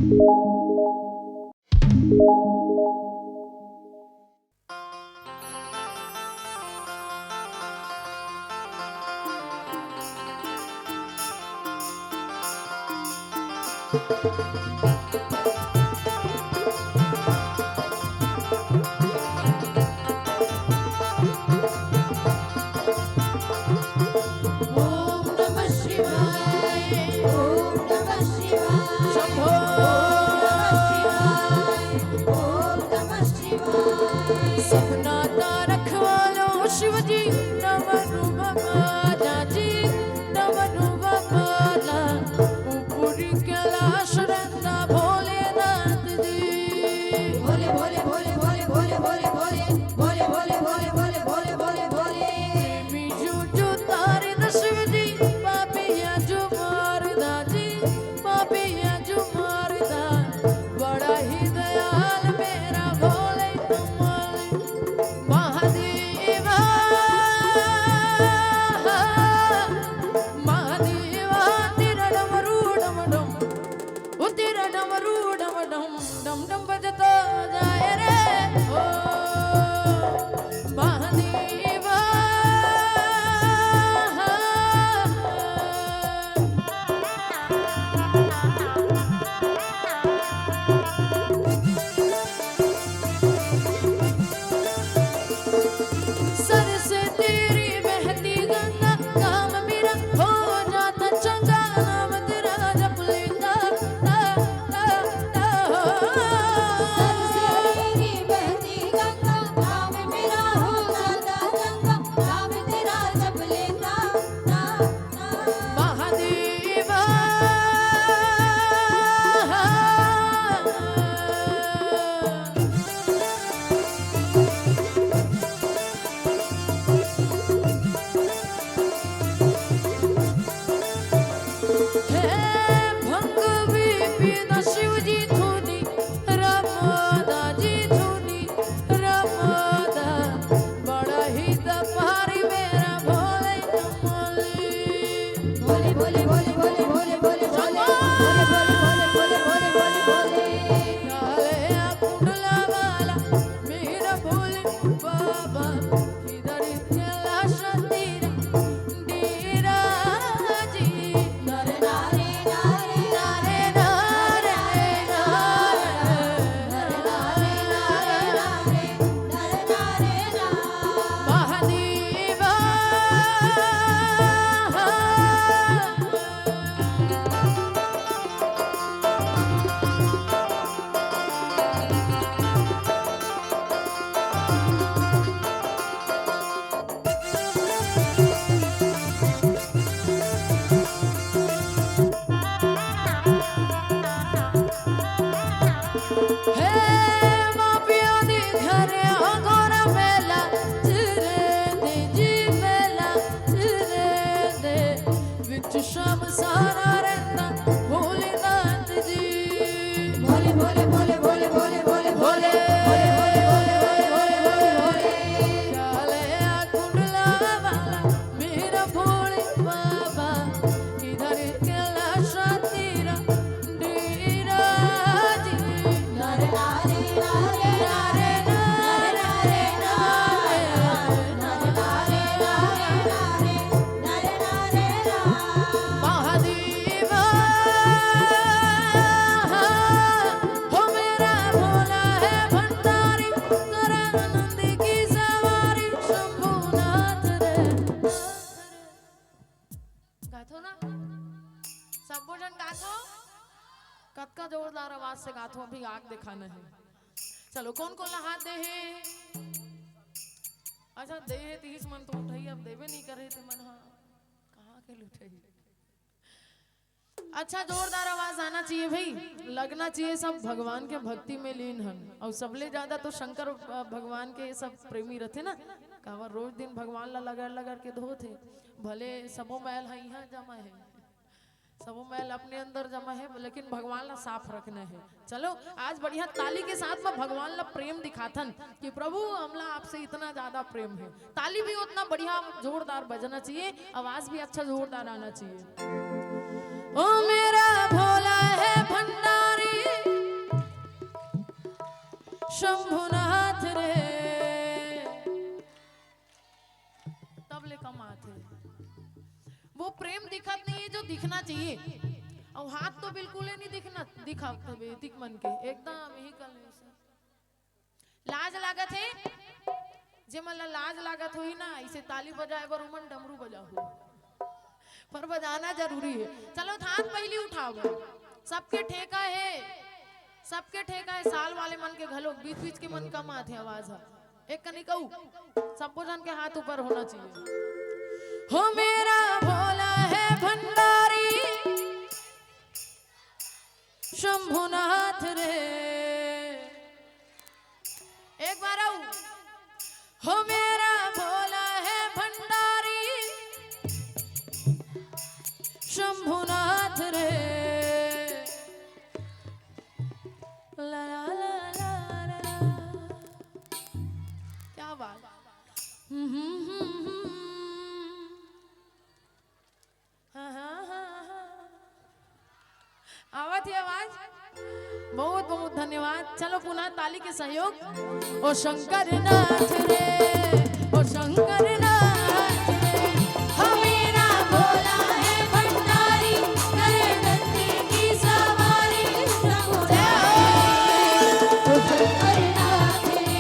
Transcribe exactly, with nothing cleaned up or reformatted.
ओम नमः शिवाय, ओम नमः शिवाय, शंभो। ओम नमः शिवाय, ओम नमः शिवाय। सपना का रखवालो शिव जी, नमन रूप माता जी, नमन रूप माता। ऊपरी कैलाश रहंदा भोलेनाथ जी। भोले, भोले, भोले, भोले, भोले, भोले, भोले। प्रेमी जो जो तारे न शिव जी, पापिया जो मारदा जी, पापिया जो मारदा। बड़ा ही दयाल मेरा भोले कमल महादेवा। महादेवा तेरा डमरू डम डम, ओ तेरा डमरू डम डम, डम डम बजता जाए रे ओ महादेवा। सर से तेरी बहती गंगा, काम मेरा हो जाता चंगा, नाम तेरा जप लेता। सर से तेरी बहती गंगा, काम मेरा हो जाता चंगा, नाम तेरा जप लेता। महादेवा। हे भंग भी पीदा शिव जी धुनी, रमादा जी धुनी, रमादा। बड़ा ही दपारी मेरा भोले कमली। भोले, भोले, भोले, भोले, भोले, भोले, भोले, भोले, भोले, भोले, भोले, भोले, भोले, भोले। काले आ कुंडला वाला मेरा भोले बाबा, इधर कैलाश तेरा डेरा जी। नर नारे नारे नारे नारे नारे नारे नारे नारे नारे। हे माँ पियो दी घरे अघोरा मेला, चिरे दे जी मेला, चिरे दे। विच शाम सारा रहंदा भोलेनाथ जी। भोले, भोले, भोले, भोले, भोले, भोले, भोले, भोले, भोले, भोले, भोले, भोले। काले आ कुंडला वाला मेरा भोले बाबा, इधर कैलाश तेरा डेरा जी। नारे नारे नारे नारे नारे नारे नारे नारे नारे नारे नारे नारे नारे। महादेवा। हो मेरा भोला है भंडारी, कर आनंद की सवारी शंभुनाथ रे। गाथो ना, सबो झन गाथो। कतका जोरदार आवाज से गाथो, अभी आग दिखाना है। चलो, कोन कोन ला हाथ दे हे? अच्छा, दे हे तीस मन तो उठाई, अब देवे नहीं करे ते मन, हाँ, कहाँ के लुटाई? अच्छा, जोरदार आवाज आना चाहिए भाई, लगना चाहिए। सब भगवान के भक्ति में लीन हन, और सबले ज्यादा तो शंकर, अ, भगवान के सब प्रेमी रहते ना, काबर रोज दिन भगवान ला लगड़ लगड़ के धोत हे। भले सबो मैल ह इहाँ जमा है, सबो मैल अपने अंदर जमा है, लेकिन भगवान ला साफ रखना है। चलो, आज बढ़िया ताली के साथ में भगवान ला प्रेम दिखाथन कि प्रभु, हमला आपसे इतना ज्यादा प्रेम है। ताली भी उतना बढ़िया जोरदार बजना चाहिए, आवाज भी अच्छा जोरदार आना चाहिए। ओ मेरा भोला है भंडारी, शंभुनाथ रे। तब ले कमात हे। वो प्रेम दिखत नहीं है जो दिखना चाहिए। अउ हाथ तो बिल्कुल ही नहीं दिखना, दिखावत हवे दिख मन के, एकदम ही कल नहीं से। लाज लागत हे, जे मन ला लाज लागत होही ना, इसे ताली बजाए बर उमन डमरू बजाहू, पर बजाना जरूरी है। चलो, हाथ पहली उठाओ भाई, सबके ठेका है, सबके ठेका है। साल वाले मन के घलो बीच बीच के मन कम आथे आवाज ह। एक कनी कहू, सबको जन के हाथ ऊपर होना चाहिए। हो मेरा भोला है भंडारी, शंभुनाथ रे। एक बार आऊ। हो मेरा भोला है भंडारी, शंभुनाथ रे। ला ला ला ला ला। क्या बात। हम्म, हम्म, हम्म, हम्म। हाँ, हाँ, हाँ, हाँ। आवत हे आवाज? बहुत बहुत धन्यवाद। चलो, पुनः ताली के सहयोग। ओ शंकर नाथ रे, ओ शंकर नाथ रे, हमेरा भोला है भंडारी, करे धरती की सवारी। ओ शंकर नाथ रे,